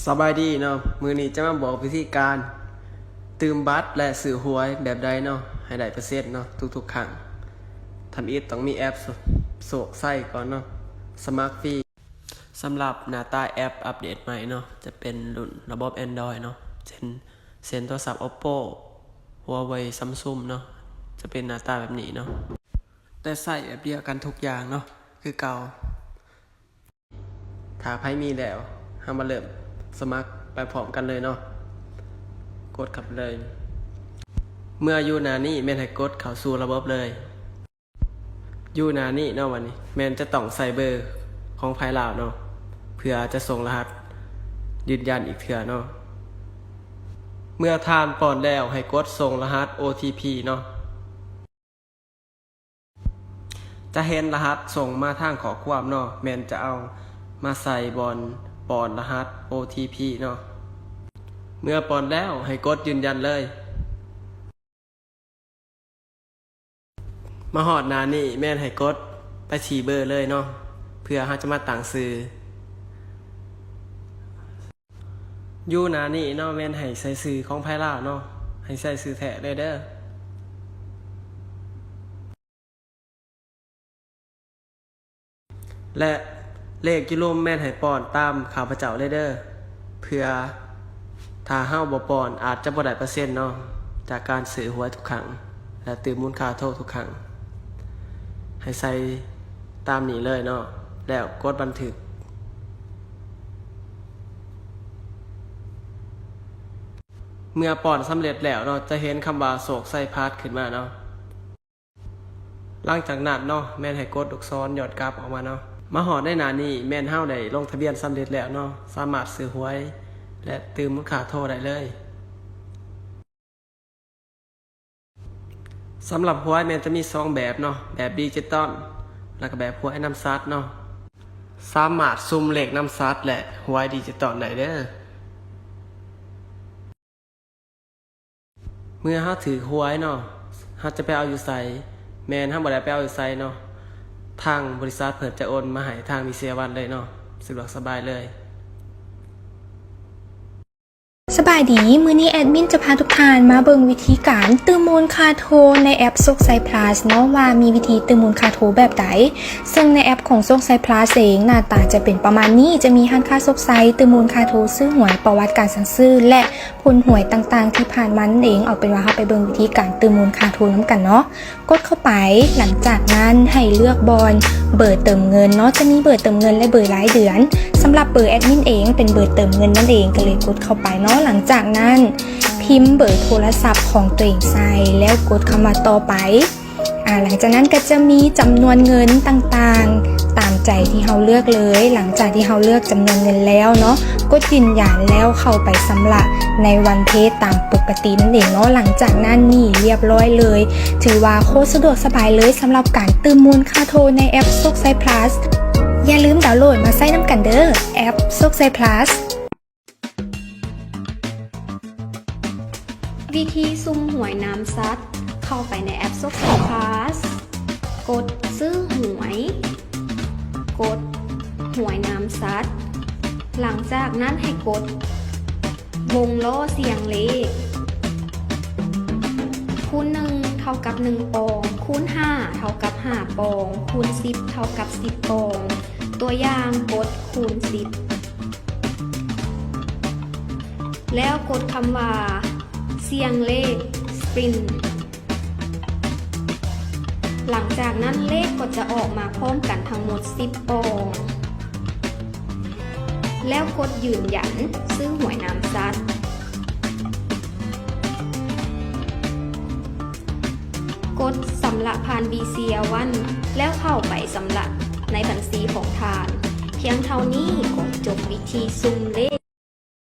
ສະບາຍດີເນາະ, ມື້ນີ້ຈະມາບອກວິທີການຕື່ມບັດ ແລະ ຊື້ຫວຍແບບໃດເນາະ ໃຫ້ໄດ້ເປີເຊັນເນາະ ທຸກໆຄັ້ງ. ທຳອິດຕ້ອງມີແອັບໂຊ ໂຊກໄຊກ່ອນເນາະ, ສະໝັກຟຣີ. ສຳລັບໜ້າຕາແອັບອັບເດດໃໝ່ເນາະ ຈະເປັນລຸ້ນລະບົບ Android ເນາະ ເຊັ່ນ ເຊັ່ນໂທລະສັບ Oppo Huawei Samsung ເນາະ ຈະເປັນໜ້າຕາແບບນີ້ເນາະ, ແຕ່ໃຊ້ແອັບດຽວກັນທຸກຢ່າງເນາະ ຄືເກົ່າ. ຖ້າໃຜມີແລ້ວ ເຮົາມາເລີ່ມສະໝັກໄປພ້ອມກັນເລີຍເນາະ, ກົດເຂົ້າໄປເລີຍ. ເມື່ອຢູ່ໜ້ານີ້ແມ່ນໃຫ້ກົດເຂົ້າສູ່ລະບົບເລີຍ. ຢູ່ໜ້ານີ້ເນາະ ບັດນີ້ແມ່ນຈະຕ້ອງໃສ່ເບີຂອງພາຍລາວເນາະ ເພື່ອຈະສົ່ງລະຫັດຢືນຢັນອີກເທື່ອເນາະ. ເມື່ອທ່ານປ້ອນແລ້ວໃຫ້ກົດສົ່ງລະຫັດ ໂອທີພີ ເນາະ. ຈະເຫັນລະຫັດສົ່ງມາທາງຂໍ້ຄວາມເນາະ, ແມ່ນຈະເອົາມາໃສ່ບ່ອນປ້ອນລະຫັດ ໂອທີພີ ເນາະ. ເມື່ອປ້ອນແລ້ວໃຫ້ກົດຢືນຢັນເລີຍ. ມາຮອດໜ້ານີ້ແມ່ນໃຫ້ກົດໄປທີ່ເບີເລີຍເນາະ ເພື່ອເຮົາຈະມາຕັ້ງຊື່. ຢູ່ໜ້ານີ້ເນາະ ແມ່ນໃຫ້ໃສ່ຊື່ຂອງພາຍລາວເນາະ, ໃຫ້ໃສ່ຊື່ແທ້ເລີຍເດີ. ແລະ ເລກຢູ່ລຸ່ມແມ່ນໃຫ້ປ້ອນຕາມຂ້າພະເຈົ້າເລີຍເດີ ເພື່ອຖ້າເຮົາບໍ່ປ້ອນອາດຈະບໍ່ໄດ້ເປີເຊັນເນາະ ຈາກການຊື້ຫວຍທຸກຄັ້ງ ແລະ ຕື່ມມູນຄ່າໂທທຸກຄັ້ງ. ໃຫ້ໃສ່ຕາມນີ້ເລີຍເນາະ ແລ້ວກົດບັນທຶກ. ເມື່ອປ້ອນສຳເລັດແລ້ວເນາະ ຈະເຫັນຄຳວ່າໂຊກໄຊພລັດຂຶ້ນມາເນາະ. ຫຼັງຈາກນັ້ນເນາະ ແມ່ນໃຫ້ກົດລູກສອນຍ້ອນກັບອອກມາເນາະ. ມາຮອດໃນໜ້ານີ້ແມ່ນເຮົາໄດ້ລົງທະບຽນສຳເລັດແລ້ວເນາະ, ສາມາດຊື້ຫວຍ ແລະ ຕື່ມມູນຄ່າໂທໄດ້ເລີຍ. ສຳລັບຫວຍແມ່ນຈະມີສອງແບບເນາະ, ແບບດິຈິຕອນ ແລະກະແບບຫວຍນຳສັດເນາະ. ສາມາດສຸ່ມເລກນຳສັດ ແລະ ຫວຍດິຈິຕອນໄດ້ເດີ. ເມື່ອເຮົາຖືກຫວຍເນາະ ເຮົາຈະໄປເອົາຢູ່ໃສ? ແມ່ນເຮົາບໍ່ໄດ້ໄປເອົາຢູ່ໃສເນາະ, ທາງບໍລິສັດເພິ່ນຈະໂອນມາໃຫ້ທາງ BCA One ເລີຍເນາະ, ສະດວກສະບາຍເລີຍ. ສະບາຍດີ, ມື້ນີ້ແອດມິນຈະພາທຸກທ່ານມາເບິ່ງວິທີການຕື່ມມູນຄ່າໂທໃນແອັບໂຊກໄຊພລັສເນາະ ວ່າມີວິທີຕື່ມມູນຄ່າໂທແບບໃດ. ເຊິ່ງໃນແອັບຂອງໂຊກໄຊພລັສເອງ ໜ້າຕາຈະເປັນປະມານນີ້, ຈະມີຮ້ານຄ້າໂຊກໄຊ, ຕື່ມມູນຄ່າໂທ, ຊື້ຫວຍ, ປະຫວັດການສັ່ງຊື້ ແລະ ຜົນຫວຍຕ່າງໆທີ່ຜ່ານມານັ້ນເອງ. ເອົາເປັນວ່າເຮົາໄປເບິ່ງວິທີການຕື່ມມູນຄ່າໂທນຳກັນເນາະ. ກົດເຂົ້າໄປ, ຫຼັງຈາກນັ້ນໃຫ້ເລືອກບ່ອນເບີເຕີມເງິນເນາະ, ຈະມີເບີເຕີມເງິນ ແລະ ເບີລາຍເດືອນ. ສຳລັບເບີແອດມິນເອງເປັນເບີເຕີມເງິນນັ້ນເອງ, ກໍເລີຍກົດເຂົ້າໄປເນາະ. ຫຼັງຈາກນັ້ນພິມເບີໂທລະສັບຂອງຕົວເອງໃສ່ ແລ້ວກົດຄຳວ່າຕໍ່ໄປ. ອາ ຫຼັງຈາກນັ້ນກໍຈະມີຈຳນວນເງິນຕ່າງໆ ຕາມໃຈທີ່ເຮົາເລືອກເລີຍ. ຫຼັງຈາກທີ່ເຮົາເລືອກຈຳນວນເງິນແລ້ວເນາະ, ກົດຢືນຢັນ ແລ້ວເຂົ້າໄປຊຳລະໃນວັນເພຈຕາມປົກກະຕິນັ້ນເອງເນາະ. ຫຼັງຈາກນັ້ນນີ້ລຽບລ້ອຍເລີຍ, ຖືວ່າໂຄດສະດວກສະບາຍເລີຍສຳລັບການຕື່ມມູນຄ່າໂທໃນແອັບໂຊກໄຊພລັສ. ຢ່າລືມດາວໂຫຼດມາໃຊ້ນຳກັນເດີ້ ແອັບໂຊກໄຊພລັສ. ວິທີສຸ່ມຫວຍນຳສັດ, ເຂົ້າໄປໃນແອັບໂຊກໄຊພລັສ, ກົດຊື້ຫວຍ, ກົດຫວຍນຳສັດ. ຫຼັງຈາກນັ້ນໃຫ້ກົດວົງລໍ້ສ່ຽງເລກ. ຄູນໜຶ່ງເທົ່າກັບໜຶ່ງປອງ, ຄູນຫ້າເທົ່າກັບຫ້າປອງ, ຄູນສິບເທົ່າກັບສິບປອງ. ຕົວຢ່າງ, ກົດຄູນສິບ. ແລ້ວກົດຄຳວ່າສ່ຽງເລກ Spin. ຫຼັງຈາກນັ້ນເລກກໍຈະອອກມາພ້ອມກັນທັງໝົດສິບປອງ. ແລ້ວກົດຢືນຢັນຊື້ຫວຍນຳສັດ. ກົດຊຳລະຜ່ານ BCA One ແລ້ວເຂົ້າໄປຊຳລະໃນບັນຊີຂອງທ່ານ. ພຽງເທົ່ານີ້ກໍຈົບວິທີສຸ່ມເລກ.